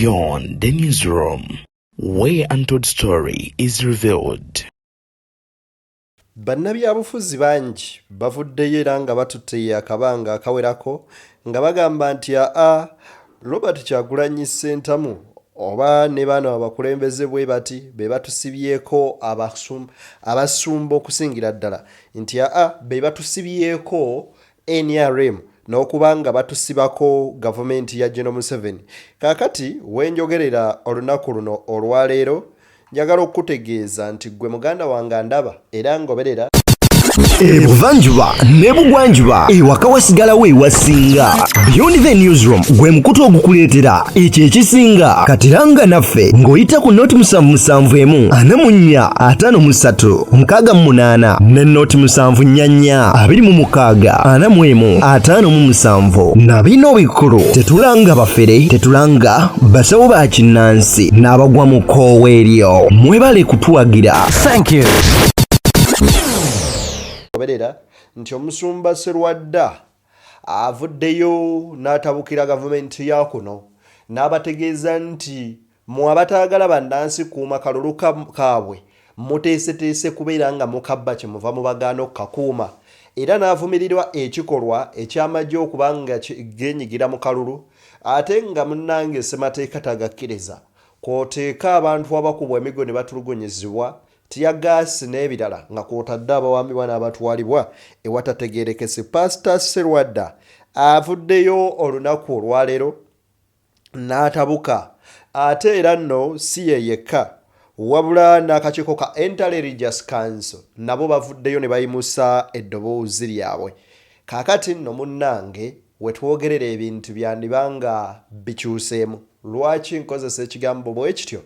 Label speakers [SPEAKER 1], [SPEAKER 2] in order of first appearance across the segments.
[SPEAKER 1] Beyond the Newsroom, where untold story is revealed.
[SPEAKER 2] Bannabyabufuzi bangi bavuddeyo era nga batutte akabanga akawerako nga bagamba nti aa Robert Kyagulanyi Ssentamu oba ne bano abakulembeze bwe bati be batusibyeko abasumba okusingira ddala nti aa be batusibyeko nrm n'okuba nga batusibako gavumenti ya General Museveni. Kaakati wenjogerera olunaku luno olwaleero njagala okukutegeeza nti ggwe muganda wange andaba era ngoberera
[SPEAKER 3] Ebuvanjuba n'ebugwanjuba ewaka wasigalawo ewasinga. Beyond the Newsroom gwe mukutu ogukuleetera ekyo ekisinga. Kati langa naffe ng'oyita ku noti 71 44 53 68 ne noti 744 26 41 57. Na bino bikulu, tetulanga bafere, tetulanga basawo ba kinnansi n'abagwa mu kkoowa eryo. Mwebale kutuwagira. Thank you.
[SPEAKER 2] Goberera nti omusumba Serwadda avuddeyo n'atabukira gavumenti ya kuno n'abategeeza nti mwe abataagala bannansi kuuma kalulu kaabwe muteeseteese kubeera nga mukabba kyemuva mubagaana okukakuuma era n'avumirirwa ekikolwa eky'amagye okuba nga geenyigira mu kalulu ate nga munnange ssemateeka tagakkiriza kw'oteeka abantu abakubwa emiggo ne batulugunyizibwa Ttiyaggaasi n'ebirala nga kw'otadde abawambibwa n'abatwalibwa ewatategeerekese. Paasita Sserwadda avuddeyo olunaku olwaleero n'atabuka ate era nno si ye yekka wabula n'akakiiko ka Inter-Religious Council nabo bavuddeyo ne bayimusa eddoboozi lyabwe. Kaakati nno munnange we twogerera ebintu byandiba nga bikyuseemu. Lwaki nkozesa ekigambo bwe kityo?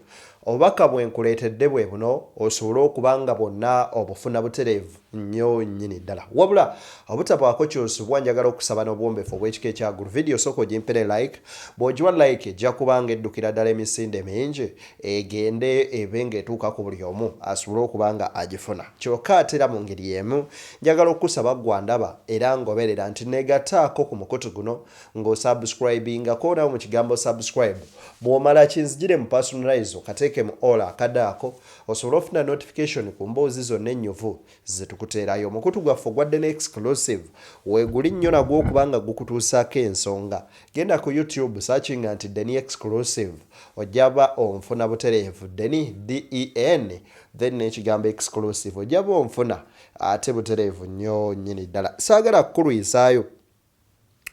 [SPEAKER 2] Obubaka bwe nkuleetedde bwe buno osobole okuba nga bwonna obufuna butereevu nnyo nnyini ddala. Wabula obutabaako ky'osubwa njagala okusaba n'obuwombeefu obw'ekika ekyaggulu vidiyo sooka ogimpere like. Bw'ogiwa like ejja kuba nga eddukira ddala emisinde mingi egende ebe ng'etuuka ku buli omu asobole okuba nga agifuna. Kyokka ate era mu ngeri y'emu njagala okukusaba ggwe andaba era ngoberera nti neegattaako ku mukutu guno ng'osubscribinga koonawo mu kigambo subscribe. Bw'omala kinzijire mu personalize okateeke mu all akade ako osobole ofuna notification ku mboozi zonna ennyuvu ze tukuteerayo. Omukutu gwaffe ogwa Deni Exclusive weeguli nnyo nagwo okuba nga gukutuusaako ensonga. Genda ku YouTube searchinga nti Deni Exclusive ojja ba onfuna butereevu. Deni, D-E-N, then n'ekigambo exclusive ojja ba onfuna ate butereevu nnyo nnyini ddala. Saagala kukulwisaayo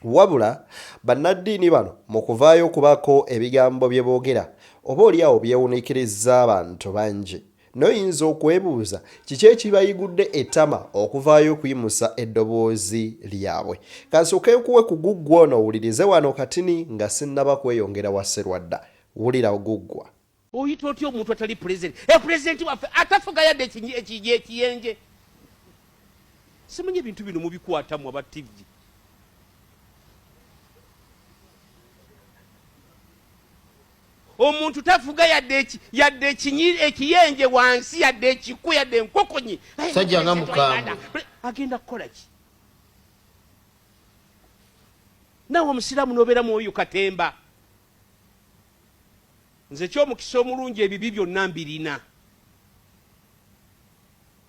[SPEAKER 2] wabula bannaddiini bano mu kuvaayo okubaako ebigambo bye boogera oba oli awo byewuniikirizza abantu bangi. N'oyinza okwebuuza kiki ekibayigudde ettama okuvaayo okuyimusa eddoboozi lyabwe. Kansooke nkuwe ku guggwa ono owulirize wano katini nga sinnaba kweyongera wa Sserwadda. Wulira guggwa.
[SPEAKER 4] Oyita otya omuntu atali pulezidenti? E pulezidenti waffe atafuga yadde ekiyenje. Simanyi ebintu bino mubikwata mwe aba TV. Omuntu tafuga yadde yadde ekiyenje wansi yadde ekiku yadde enkokonyi.
[SPEAKER 5] Sajja nga mukambwe.
[SPEAKER 4] Agenda kukola ki? Nawe omusiraamu n'obeera mu oyo katemba. Nze ky'omukisa omulungi ebibi byonna mbirina.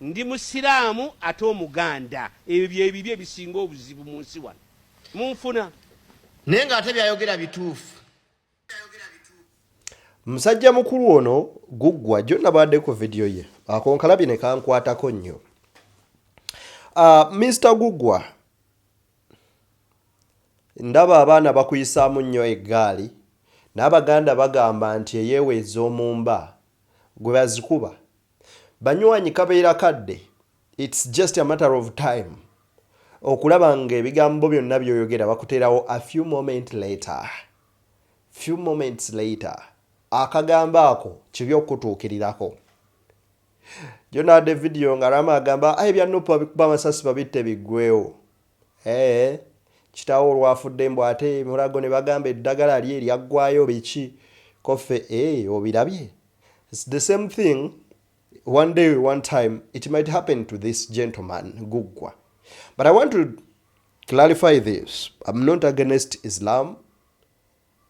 [SPEAKER 4] Ndi musiraamu ate omuganda. Ebyo bye bibi ebisinga obuzibu mu nsi wano. Munfuna?
[SPEAKER 5] Naye ng'ate byayogera bituufu.
[SPEAKER 2] Musajja mukulu ono Guggwa jjo nabadde ku vidiyo ye ako nkalabye ne kankwatako nnyo. Uh, Mr Guggwa ndaba abaana bakuyisaamu nnyo eggaali n'Abaganda bagamba nti eyeeweeza omumba gwe bazikuba banywanyi kabeera kadde it's just a matter of time okulaba nga ebigambo byonna by'oyogera bakuteerawo a few moment later few moments later akagambo ako kibi okukutuukirirako Jonade video nga Rama agamba ayi bya nup babikuba amasasi babitte biggwewo. Eh, kitaawo olwafudde mbu ate mulago ne bagamba eddagala lye lyaggwayo biki koffe eh, obirabye. It's the same thing one day one time it might happen to this gentleman Guggwa. But I want to clarify this. I'm not against Islam.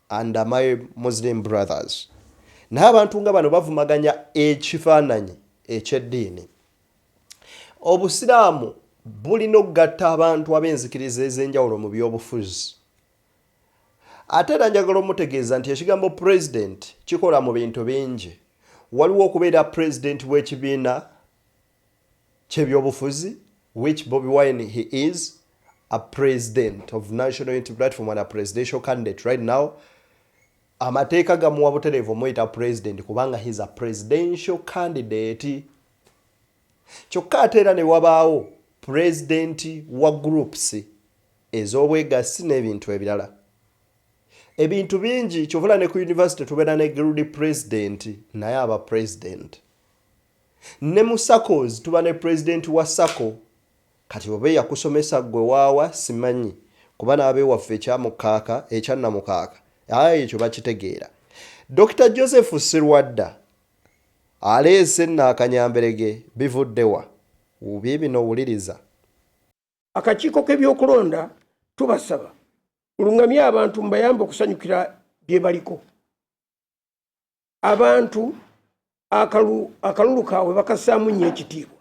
[SPEAKER 2] And my Muslim brothers, naye abantu nga bano bavumaganya ekifaananyi eky'eddiini. Obusiraamu bulina okugatta abantu ab'enzikiriza ez'enjawulo mu byobufuzi. Ate era njagala omutegeeza nti ekigambo president kikola mu bintu bingi. Waliwo okubeera president w'ekibiina ky'ebyobufuzi, which Bobi Wine, he is a president of National Unity Platform and a presidential candidate right now. Amateeka gamuwa butereevu omuyita president kubanga he is a presidential candidate. Kyokka ate era ne wabaawo president wa groups ez'obwegassi n'ebintu ebirala, ebintu bingi. Kyovula ne ku university tubeera ne guild president, naye aba president. Ne mu SACCOs tuba ne president wa SACCO. Kati oba eyakusomesa gwe waawa simanyi, kuba n'abeewaffe ekyamukaaka ekyannamukaaka aye ekyo bakitegeera. Dr Joseph Sirwadda aleese nno akanyamberege. Bivuddewa biibino? Wuliriza.
[SPEAKER 6] Akakiiko k'ebyokulonda tubasaba mulungamye abantu, mubayambe okusanyukira bye baliko. Abantu akalulu kaabwe bakassaamu nnyo ekitiibwa,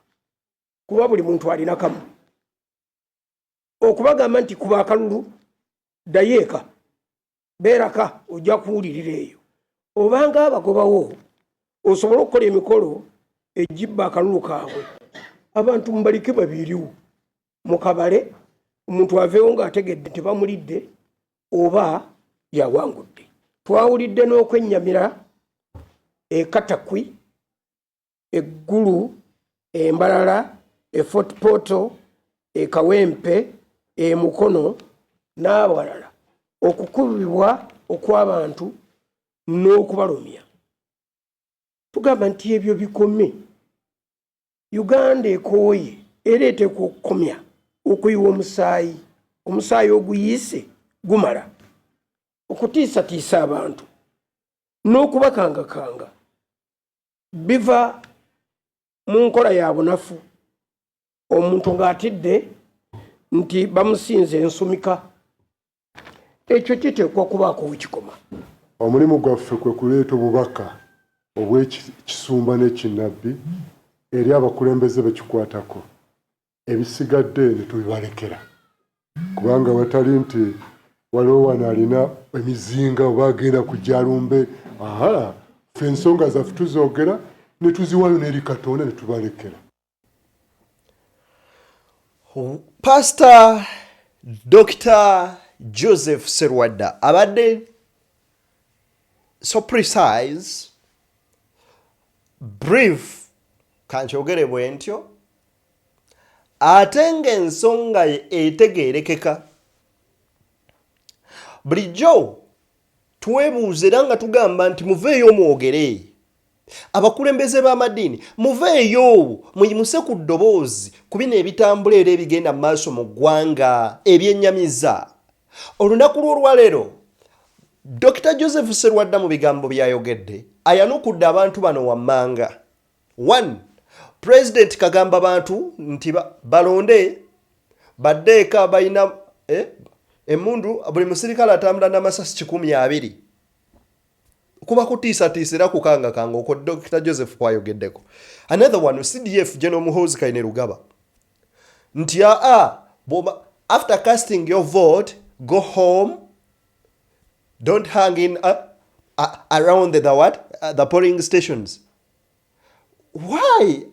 [SPEAKER 6] kuba buli muntu alina kamu. Okubagamba nti kuba akalulu, ddayo eka, beeraka, ojja kuwulirira eyo, obanga abagobawo osobole okukola emikolo egibba akalulu kaabwe. Abantu mubaleke babiiriwo mukabale, omuntu aveewo ng'ategedde nti bamulidde oba yawangudde. Twawulidde n'okwennyamira ekatakwi, eggulu, embalala, e Fort Portal, ekawempe, emukono n'awalala, okukubibwa okw'abantu n'okubalumya. Tugamba nti ebyo bikome. Uganda ekooye era eteekwa okukomya okuyiwa omusaayi. Omusaayi oguyiise gumala. Okutiisatiisa abantu n'okubakangakanga biva mu nkola ya bunafu, omuntu ng'atidde nti bamusinza ensumika. Ekyo kiteekwa kubaako wekikoma.
[SPEAKER 7] Omulimu gwaffe kwe kuleeta obubaka obw'ekisumba n'ekinnabbi eri abakulembeze bekikwatako, ebisigadde ne tubibalekera, kubanga watali nti waliwo wano alina emizinga oba agenda kujja alumbe. Aha, ffe ensonga zaffe tuzoogera ne tuziwayo n'eri Katonda ne tubalekera.
[SPEAKER 2] Pastor Dr Joseph Serwadda abadde so precise, brief, kankyogere bwe ntyo, ate ng'ensonga ye etegeerekeka. Bulijjo twebuuza era nga tugamba nti muveeyo mwogere. Abakulembeze b'amadiini, muveeyo muyimuse ku ddoboozi ku bino ebitambula era ebigenda mu maaso mu ggwanga ebyennyamiza. Olunaku lw'olwaleero, Dr Joseph Serwadda mu bigambo byayogedde ayanukudde abantu bano wammanga. One, President kagamba bantu nti balonde badde eka, balina emundu, buli musirikale atambula n'amasasi 120. Kuba kutiisatiisa era kukangakanga okwo Dr Joseph kwayogeddeko. Another one, CDF General Muhoozi Kainerugaba nti aa, bwoba after casting your vote, go home, don't hang in around the what, the polling stations. Why?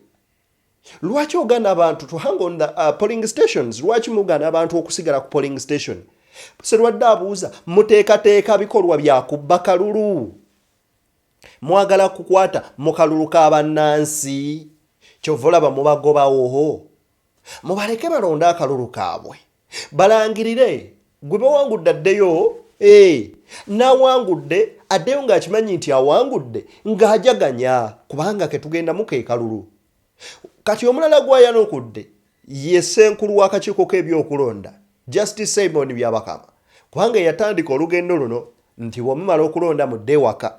[SPEAKER 2] Lwaki ogaana abantu to hang on the polling stations? Lwaki mugaana abantu okusigala ku polling station? Serwadde abuuza, muteekateeka bikolwa byakubba kalulu? Mwagala kukwata mu kalulu k'abannansi? Kyova olaba mubagobawo. Mubaleke balonde akalulu kaabwe, balangirire gwe bawangudde addeyo. Nawangudde addeyo ng'akimanyi nti awangudde, ng'ajaganya, kubanga ketugendamu ke kalulu. Kati omulala gwayanukudde ye ssenkulu w'akakiiko k'ebyokulonda, Justice Simon Byabakama, kubanga yatandika olugendo luno nti bwemumala okulonda mudde ewaka.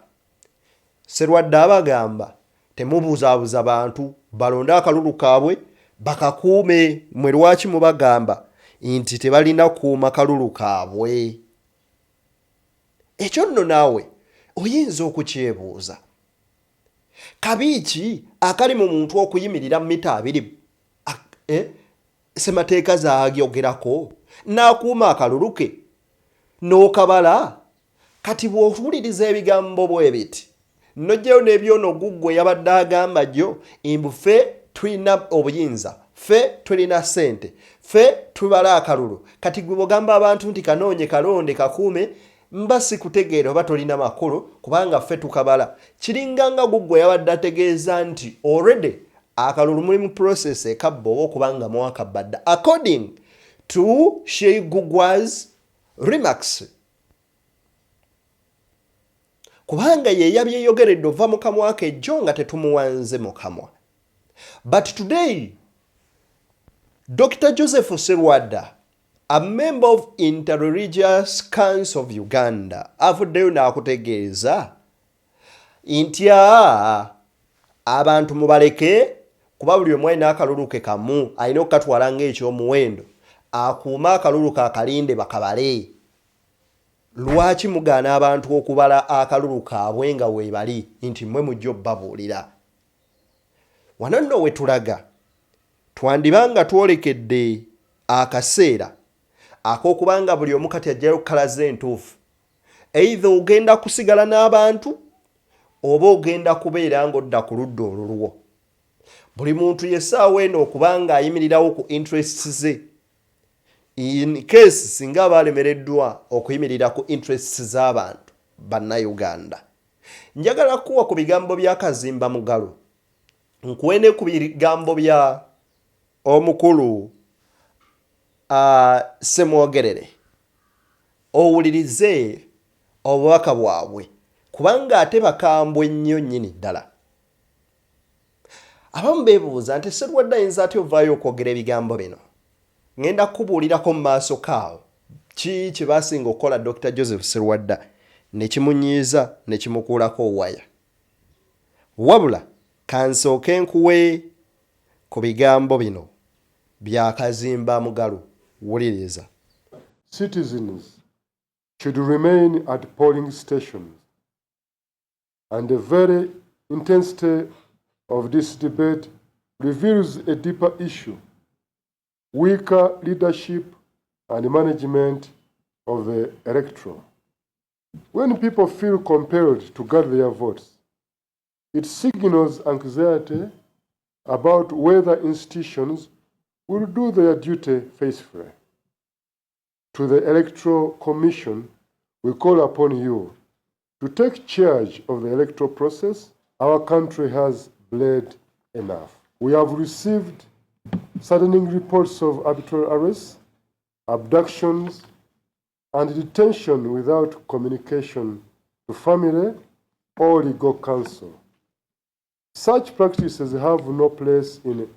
[SPEAKER 2] Serwadde abagamba temubuzaabuza bantu, balonde akalulu kaabwe bakakuume. Mwe lwaki mubagamba nti tebalina kuuma kalulu kaabwe? Ekyo nno naawe oyinza okukyebuuza. Kabi ki akali mu muntu okuyimirira mita abiri eh, ssemateeka z'ayogerako n'akuuma akalulu ke n'okabala? Kati bw'owuliriza ebigambo bwe biti n'oggyayo n'ebyono guggwe yabadde agamba jjo mbu ffe tulina obuyinza, ffe tulina ssente, ffe tubala akalulu. Kati gwe bw'ogamba abantu nti kanoonye, kalonde, kakuume, mba sikutegeera oba tolina makulu kubanga ffe tukabala. Kiringa nga guggwe yabadde ategeeza nti already akalulu muli mu process ekabba oba okuba nga mwakabba dda according to Sheikh Gugwa's remarks. Kubanga ye yabyeyogeredde ova mu kamwa ke jjo nga tetumuwanze mu kamwa. But today Dr. Joseph Sserwadda, a member of Interreligious Council of Uganda, avuddeyo n'akutegeeza nti aa abantu mubaleke kuba buli omu alina akalulu ke kamu alina okukatwala ng'ekyomuwendo akuume akalulu ke akalinde bakabale. Lwaki mugaana abantu okubala akalulu kaabwe nga weebali nti mmwe mujja obbabuulira? Wano nno we tulaga twandiba nga twolekedde akaseera ak'okuba nga buli omu kati aggyayo kkala ze entuufu. Either ogenda kusigala n'abantu oba ogenda kubeera ng'odda ku ludda olulwo. Buli muntu y'essaawa eno okuba ng'ayimirirawo ku interests ze. In case singa aba alemereddwa okuyimirira ku interests z'abantu Bannayuganda. Njagala kukuwa ku bigambo bya Kazimba Mugalu, nkuwe ne ku bigambo bya omukulu Ssemwogerere owulirize obubaka bwabwe kubanga ate bakambwe nnyo nnyini ddala. Abamu beebuuza nti Sserwadda ayinza atya ovaayo okwogera ebigambo bino? Ngenda kukubuulirako mu maaso kaawo ki kye baasinga okukola Dokita Joseph Sserwadda ne kimunyiiza ne kimukuulako waya. Wabula kansooke nkuwe ku bigambo bino bya Kazimba Mugalu. Wuliriza.
[SPEAKER 7] Citizens should remain at polling stations and the very intensity of this debate reveals a deeper issue, weaker leadership and management of the electoral. When people feel compelled to guard their votes, it signals anxiety about whether institutions will do their duty faithfully. To the Electoral Commission, we call upon you to take charge of the electoral process. Our country has bled enough. We have received saddening reports of arbitrary arrests, abductions, and detention without communication to family or legal counsel. Such practices have no place in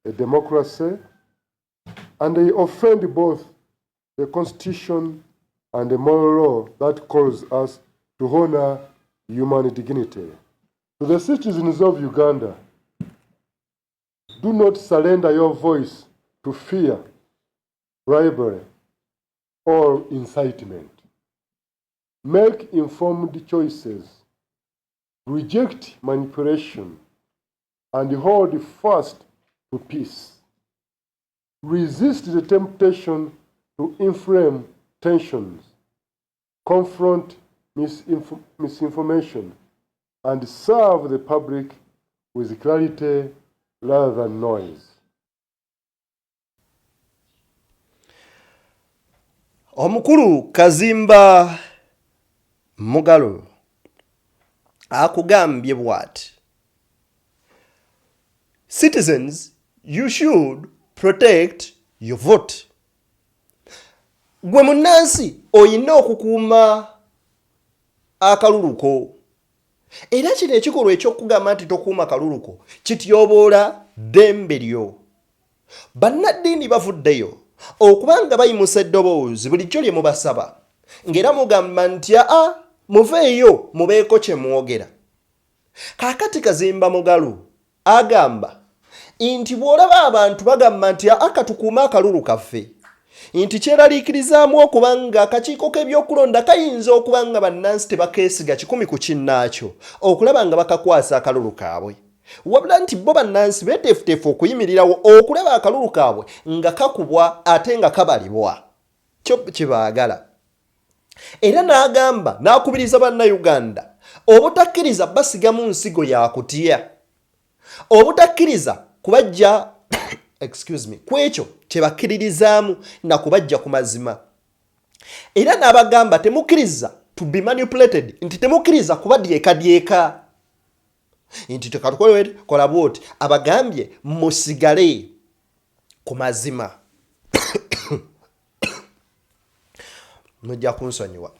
[SPEAKER 7] a democracy, and they offend both the Constitution and the moral law that calls us to honor human dignity. To the citizens of Uganda, do not surrender your voice to fear, bribery, or incitement. Make informed choices, reject manipulation, and hold fast to peace. Resist the temptation to inflame tensions, confront misinformation, and serve the public with clarity rather than noise.
[SPEAKER 2] Omukulu Kazimba Mugalu akugambye bw'ati, Citizens, you should protect your vote. Gwe munnansi olina okukuuma akalulu ko. Era kino ekikolwa eky'okugamba nti tokuuma kalulu ko kityoboola ddembe lyo. Bannaddiini bavuddeyo okuba nga bayimusa eddoboozi bulijjo lye mubasaba ng'era mugamba nti aa muveeyo mubeeko kye mwogera. Kaakati Kazimba Mugalu agamba nti bw'olaba abantu bagamba nti aa katukuume akalulu kaffe nti kyeraliikirizaamu okuba nga akakiiko k'ebyokulonda kayinza okuba nga bannansi tebakeesiga kikumi ku kinnaakyo okulaba nga bakakwasa akalulu kaabwe wabula nti bo bannansi beeteefuteefu okuyimirirawo okulaba akalulu kaabwe nga kakubwa ate nga kabalibwa kyo kyebaagala era n'agamba n'akubiriza bannayuganda obutakkiriza basigamu nsigo ya kutya obutakkiriza kubajja excuse me ku ekyo kye bakkiririzaamu na kubajja ku mazima era n'abagamba temukkiriza to be manipulated nti temukkiriza kubadyekadyeka nti tekatukole kola bwoti abagambye musigale ku mazima mujja kunsonyiwa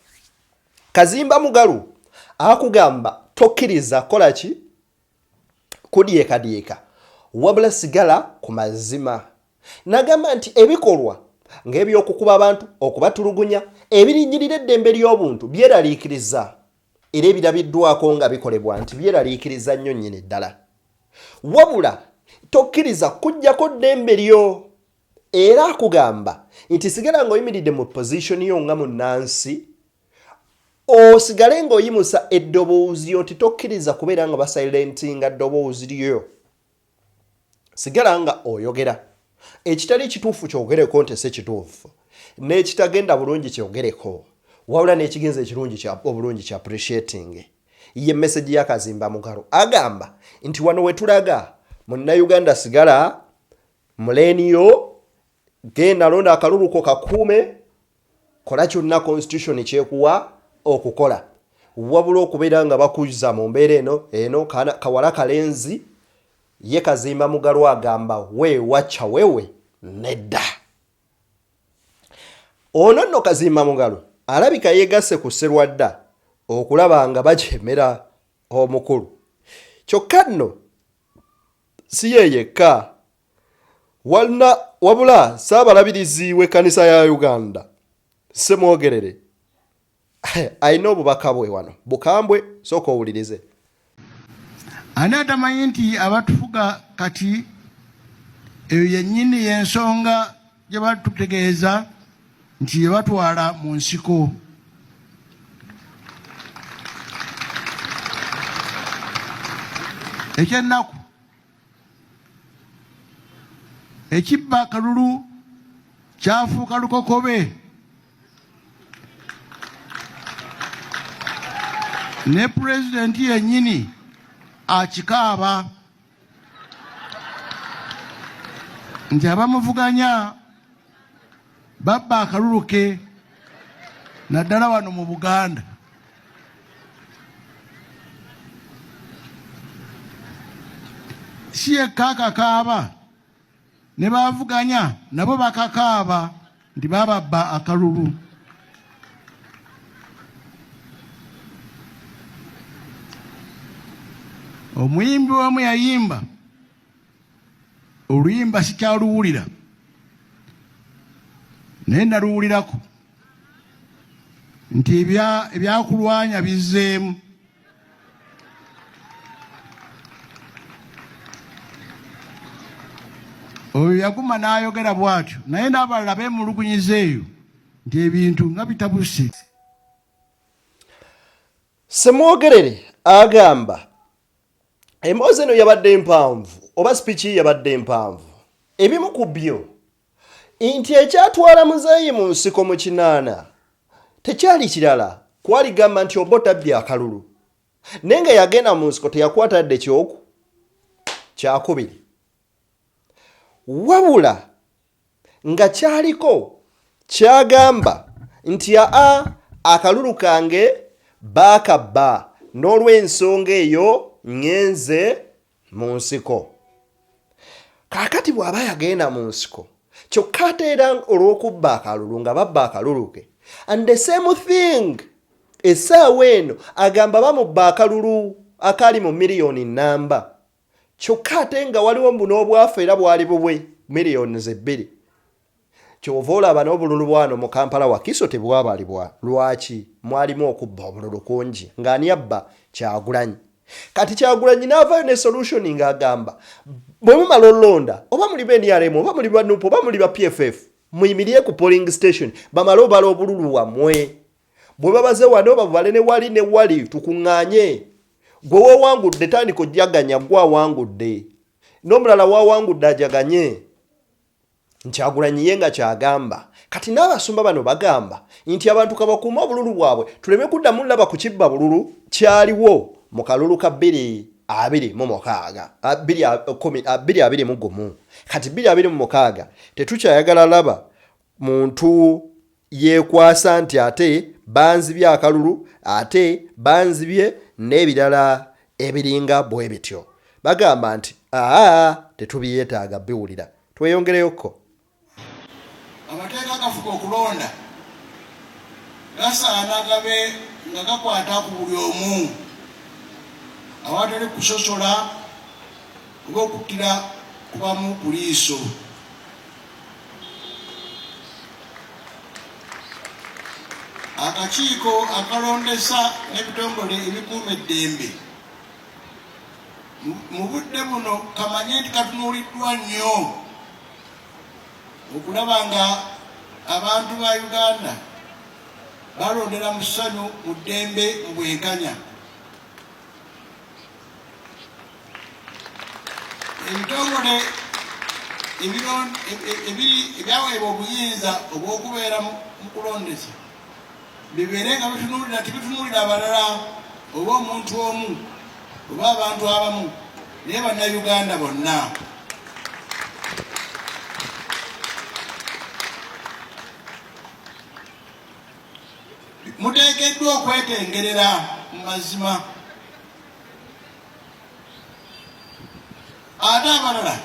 [SPEAKER 2] kazimba mugalu akugamba tokkiriza kola ki kudyekadyeka wabula sigala ku mazima nagamba nti ebikolwa ng'ebyokukuba abantu okubatulugunya ebirinyirira eddembe ly'obuntu byeraliikiriza era ebirabiddwako nga bikolebwa nti byeraliikiriza nnyo nnyini ddala wabula tokkiriza kujjako ddembe lyo era akugamba nti sigala ng'oyimiridde mu pozishoni yo nga munnansi osigale ng'oyimusa eddoboozi lyo nti tokkiriza kubeera nga basilentinga ddoboozi lyo sigala nga oyogera ekitali kituufu kyogereko nti si kituufu n'ekitagenda bulungi kyogereko wabula n'ekigenza ekirungi obulungi kya appreciating ye message ya Kazimba Mugalu agamba nti wano wetulaga munnayuganda sigala muleeniyo genda londa akalulu ko kakuume kola kyonna constitution kyekuwa okukola wabula okubeera nga bakuzza mu mbeera eno eno kawala kalenzi ye Kazimba Mugalu agamba we wacca wewe nedda ono nno Kazimba Mugalu alabika yegasse ku Sserwadda okulaba nga bajeemera omukulu kyokka nno si ye yekka walna wabula Ssaabalabirizi w'ekkanisa ya Uganda Ssemwogerere alina obubaka bwe wano bukambwe sooka owulirize.
[SPEAKER 5] Ani atamanyi nti abatufuga kati eyo yennyini y'ensonga gye batutegeeza nti yebatwala mu nsiko. Ekyennaku ekibba akalulu kyafuuka lukokobe ne pulezidenti yennyini akikaaba nti abamuvuganya babba akalulu ke naddala wano mu Buganda. Si yekka akakaaba ne baavuganya nabo bakakaaba nti bababba akalulu. Omuyimbi omu yayimba oluyimba sikyaluwulira naye naluwulirako nti ebyakulwanya bizzeemu. Oyo yaguma n'ayogera bw'atyo naye n'abalala beemulugunyiza eyo nti ebintu nga bitabuse.
[SPEAKER 2] Ssemwogerere agamba emboozi eno yabadde mpanvu oba sipiiki yabadde mpanvu ebimu ku byo nti ekyatwala muzeeyi mu nsiko mu kinaana tekyali kirala kwali gamba nti oba otabbye akalulu naye nga yagenda mu nsiko teyakwata yadde kyoku kyakubiri wabula nga kyaliko kyagamba nti aa akalulu kange baakabba n'olw'ensonga eyo ŋŋenze mu nsiko kaakati bw'aba yagenda mu nsiko kyokka ate era olw'okubba akalulu nga babba akalulu ke and the same thing essaawa eno agamba bamubba akalulu akaali mu miliyoni nnamba kyokka ate nga waliwo mbu n'obwafu era bwali bubwe millions ebbiri kyova olaba n'obululu bwano mu kampala wakiso tebwabalibwa lwaki mwalimu okubba obululu kungi ng'ani abba kyagulanyi kati kyagulanyi n'avaayo ne solution ng'agamba bwe mumala olonda oba muli ba nrm oba muli ba nup oba muli ba pff Muyimirire ku polling station bamale obala obululu bwammwe. Bwe babaze wano babubale ne wali ne wali tukuŋŋaanye. Gwe w'owangudde tandika ojaganya gwe awangudde. N'omulala w'awangudde ajaganye. Kyagulanyi ye nga kyagamba. Kati n'abasumba bano bagamba nti abantu kabakuume obululu bwabwe tuleme kuddamu laba ku kibba bululu kyaliwo mu kalulu ka 2026, 2021. Kati 2026 tetukyayagala laba muntu yeekwasa nti ate banzibye akalulu ate banzibye n'ebirala ebiringa bwe bityo. Bagamba nti aa tetubyetaaga biwulira. Tweyongereyokko.
[SPEAKER 5] Amateeka agafuga okulonda gasaana gabe nga gakwata ku buli omu awatali kusosola oba okuttira ku bamu ku liiso. Akakiiko akalondesa n'ebitongole ebikuuma eddembe mu budde buno kamanye nti katunuuliddwa nnyo okulaba nga abantu ba Uganda balondera mu ssanyu, mu ddembe, mu bwenkanya. Ebitongole ebyaweebwa obuyinza obw'okubeera mu kulondesa bibeere nga bitunuulira tebitunuulira balala oba omuntu omu oba abantu abamu naye bannayuganda bonna. Muteekeddwa okwetengerera mu mazima ate abalala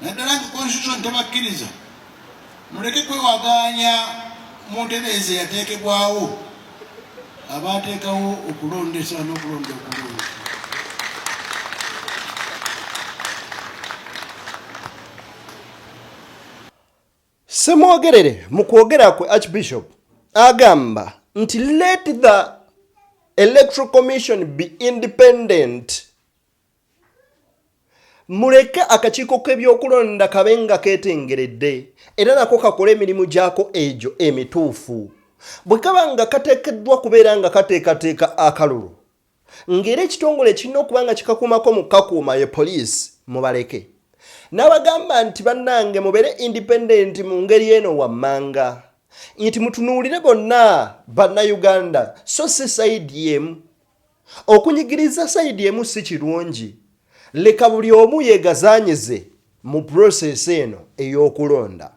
[SPEAKER 5] naddala nga constitution tebakkiriza muleke kwewagaanya mu ntereeza eyateekebwawo abaateekawo okulondesa n'okulonda okulungi.
[SPEAKER 2] Ssemwogerere mu kwogera kwe Archbishop agamba nti let the Electoral Commission be independent. Muleke akakiiko k'ebyokulonda kabe nga keetengeredde era nako kakole emirimu gyako egyo emituufu. Bwe kaba nga kateekeddwa kubeera nga kateekateeka akalulu, ng'era ekitongole ekirina okuba nga kikakuumako mu kukakuuma ye poliisi, mubaleke. N'abagamba nti bannange mubeere independent mu ngeri eno wammanga nti mutunuulire bonna Bannayuganda so si sayidi emu. Okunyigiriza sayidi emu si kirungi. Leka buli omu yeegazaanyize mu process eno ey'okulonda.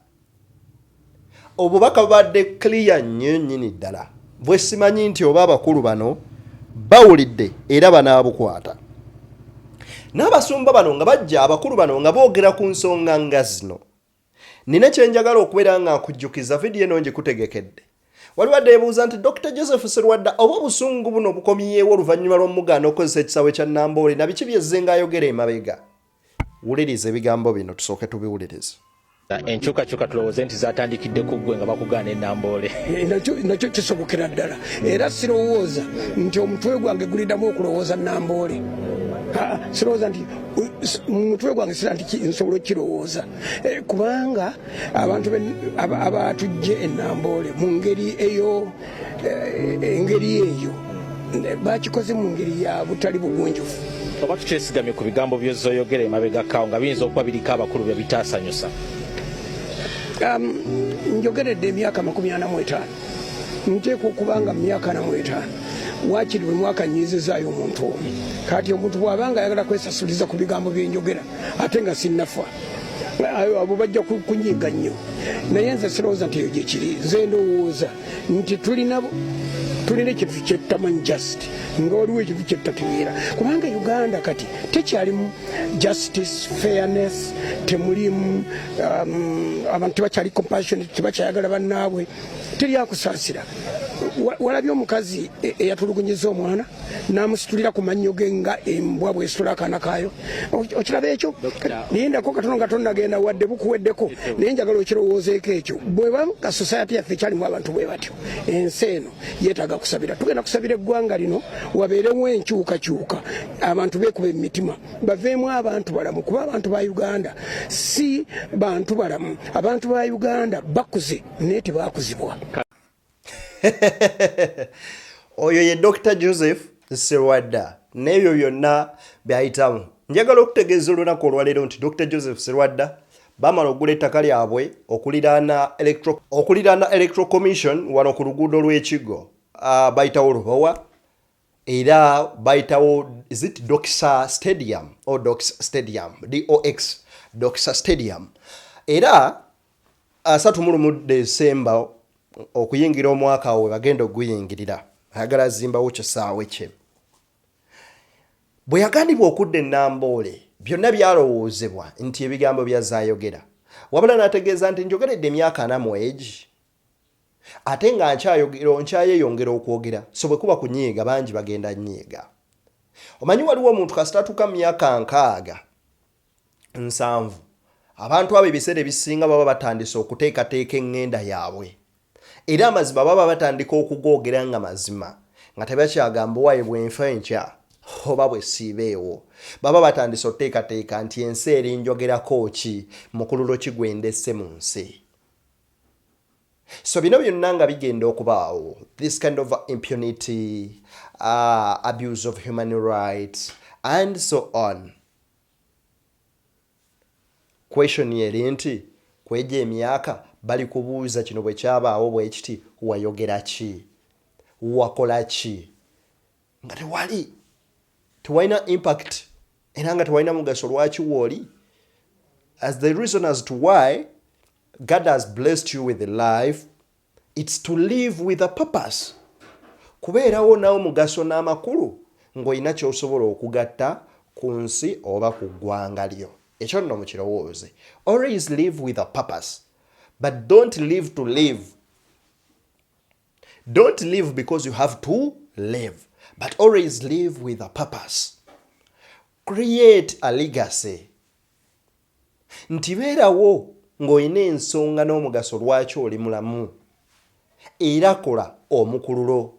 [SPEAKER 2] Obubaka bubadde clear nnyo nnyini ddala bwe simanyi nti oba abakulu bano bawulidde era banaabukwata. N'abasumba bano nga bajja abakulu bano nga boogera ku nsonga nga zino. Nina kye njagala okubeera nga nkujjukiza vidiyo eno ngikutegekedde. Waliwo adeebuuza nti Dokita Joseph Sserwadda oba obusungu buno bukomyewo oluvannyuma lw'omugaana okukozesa ekisaawe kya Namboole na biki byezze ng'ayogera emabega. Wuliriza ebigambo bino tusooke tubiwulirize.
[SPEAKER 8] Enkyukakyuka tulowooze nti zatandikidde ku ggwe nga bakugaana e Namboole.
[SPEAKER 6] Eh, nakyo kisobokera ddala era sirowooza nti omutwe gwange guliddamu okulowooza Namboole. Sirowooza nti mu mutwe gwange sira nti nsobola okukirowooza eh, kubanga abantu abatujje e Namboole mu ngeri eyo eh, engeri eyo bakikoze mu ngeri ya butali bugunjufu.
[SPEAKER 8] Oba tukyesigamye ku bigambo by'ozzoyogera emabegako awo nga biyinza okuba biriko abakulu bye bitaasanyusa?
[SPEAKER 6] Um, njogeredde emyaka 45 nteekwa okuba nga mu myaka 45 waakiri buli mwaka nyiizizaayo omuntu omu. Kati omuntu bw'aba nga ayagala kwesasuliza ku bigambo bye njogera ate nga sinnafa, abo bajja kunyiiga nnyo. Naye nze sirowooza nti eyo gye kiri. Nze ndowooza nti tulina tulina ekintu kyetutamanyi just nga waliwo ekintu kyetutategeera kubanga Uganda kati tekyalimu justice, fairness, temulimu um, abantu tebakyali compassion, tebakyayagala bannaabwe, teri akusaasira. Walabye omukazi eyatulugunyiza omwana n'amusitulira ku mannyo ge nga embwa bwesitula akaana kaayo? Okiraba ekyo? Lindako katono nga tonnagenda, wadde bukuweddeko, naye njagala okirowoozeeko ekyo. Bweba nga society yaffe ekyalimu abantu bwe batyo, ensi eno yeetaaga kusabira. Tugenda kusabira eggwanga lino wabeerewo enkyukakyuka, abantu beekuba emitima, baveemu abantu balamu, kuba abantu ba Uganda si bantu balamu. Abantu ba Uganda bakuze naye tebakuzibwa.
[SPEAKER 2] Oyo ye Dr Joseph Serwadda n'ebyo byonna byayitamu. Njagala okutegeeza olunaku olwaleero nti Dr Joseph Serwadda bamala okugula ettaka lyabwe okuliraana Electoral Commission wano ku luguudo lw'Ekigo. Bayitawo Lubowa era bayitawo, is it Doxa Stadium or Dox Stadium, Dox, Doxa Stadium. Era 31 Desemba okuyingira omwaka we bagenda okuguyingirira, ayagala azimbawo kisaawe kye. Bwe yagambibwa okudda Enamboole, byonna byalowoozebwa nti ebigambo byazaayogera, wabula n'ategeeza nti njogeredde emyaka 40 mu egi, ate nga nkyayogera, nkyayeyongera okwogera. So bwe kuba kunyiiga, bangi bagenda nyiiga. Omanyi waliwo omuntu kasita atuuka mu myaka 60, 70, abantu abo ebiseera ebisinga baba batandise okuteekateeka eŋŋenda yaabwe, era amazima baba batandika okugoogera nga mazima, nga tebakyagamba waaye bwenfa enkya oba bwe siibeewo. Baba batandise okuteekateeka nti ensi eri njogerako ki, mukululo ki gwendesse mu nsi. So bino byonna nga bigenda okubaawo, this kind of impunity, abuse of human rights and so on, question eri nti kweja emyaka bali kubuuza kino bwe kyabaawo bwe kiti, wayogera ki, wakola ki, nga tewali, tewalina impact era nga tewalina mugaso. Lwaki wooli? As the reason as to why God has blessed you with life, it's to live with a purpose, kubeerawo nawo mugaso n'amakulu ng'olina ky'osobola okugatta ku nsi oba ku ggwanga lyo. Ekyo nno mukirowooze. Always live with a purpose, but don't live to live. Don't live because you have to live, but always live with a purpose. Create a legacy, nti beerawo ng'olina ensonga n'omugaso lwaki oli mulamu, era kola omukululo.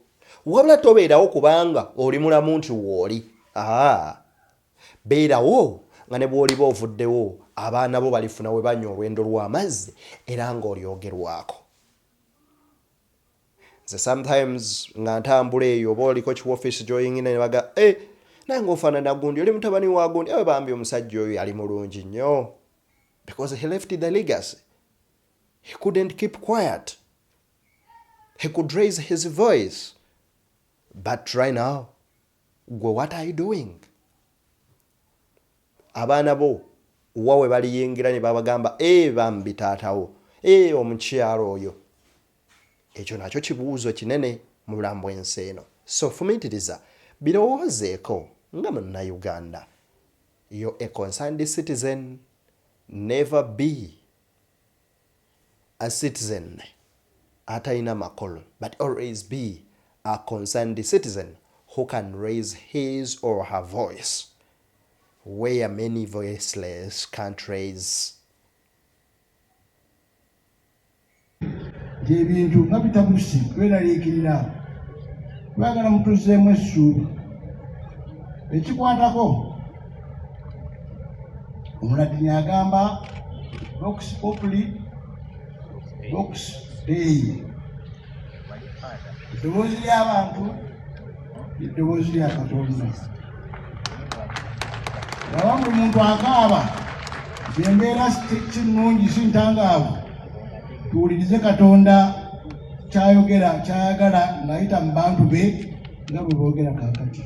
[SPEAKER 2] Wabula tobeerawo kubanga oli mulamu nti wooli. Aa, beerawo nga ne bw'oliba ovuddewo, abaana bo balifuna we banywa olwendo lw'amazzi era ng'olyogerwako. Nze sometimes nga ntambula eyo, oba oliko kiwofiisi gy'oyingina ne baga, e naye ng'ofaanana gundi, oli mutabani wa gundi, ewe bambi omusajja oyo yali mulungi nnyo because he left the legacy. He couldn't keep quiet, he could raise his voice. But right now gwe, what are you doing? Abaana bo wa we baliyingira ne babagamba, e bambi taatawo, e omukyalo oyo? Ekyo nakyo kibuuzo kinene mu bulamu bw'ensi eno. So fumiitiriza, birowoozeeko nga Munnayuganda. You're a concerned citizen. Never be a citizen atalina makulu, but always be a concerned citizen who can raise his or her voice where many voiceless can't raise.
[SPEAKER 5] Nti ebintu nga bitabuse, tweraliikirira, twagala mutuzzeemu essuubi. Ekikwatako Omulatini agamba vox populi vox dei, eddoboozi ly'abantu, eddoboozi lya Katonda. Bwaba buli muntu akaaba nti embeera si nnungi, si ntangaavu, tuwulirize Katonda kyayogera, kyayagala ng'ayita mu bantu be nga bwe boogera kaakati,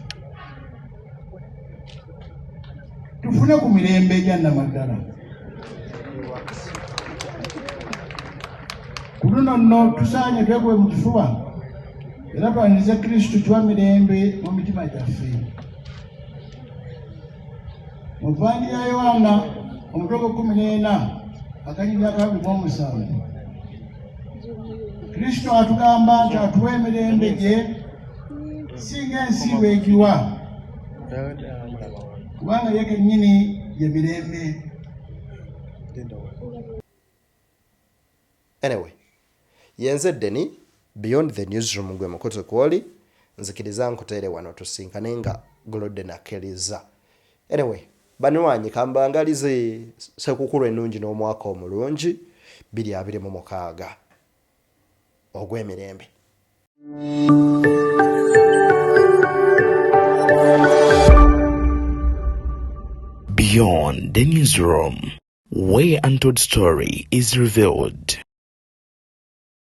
[SPEAKER 5] tufune ku mirembe egya nnamaddala. Ku luno nno tusaanye twekube mu kifuba era twanirize Kristu kiwa mirembe mu mitima gyaffe. Mu Vanjiri ya Yowaana omutwe gw'e 14 akanyiriri aka 27. Kristo atugamba nti atuwa emirembe gye si ng'ensi bw'egiwa, kubanga ye kennyini ye mirembe.
[SPEAKER 2] Anyway, yenze Deni Beyond the Newsroom gwe mukutu kwoli nzikiriza nkuteere wano tusinkane nga Glodde nakeliza. Anyway, banywanyi kambangalize sekukulu ennungi n'omwaka omulungi 2026 ogw'emirembe.
[SPEAKER 1] Beyond the Newsroom, where untold story is revealed.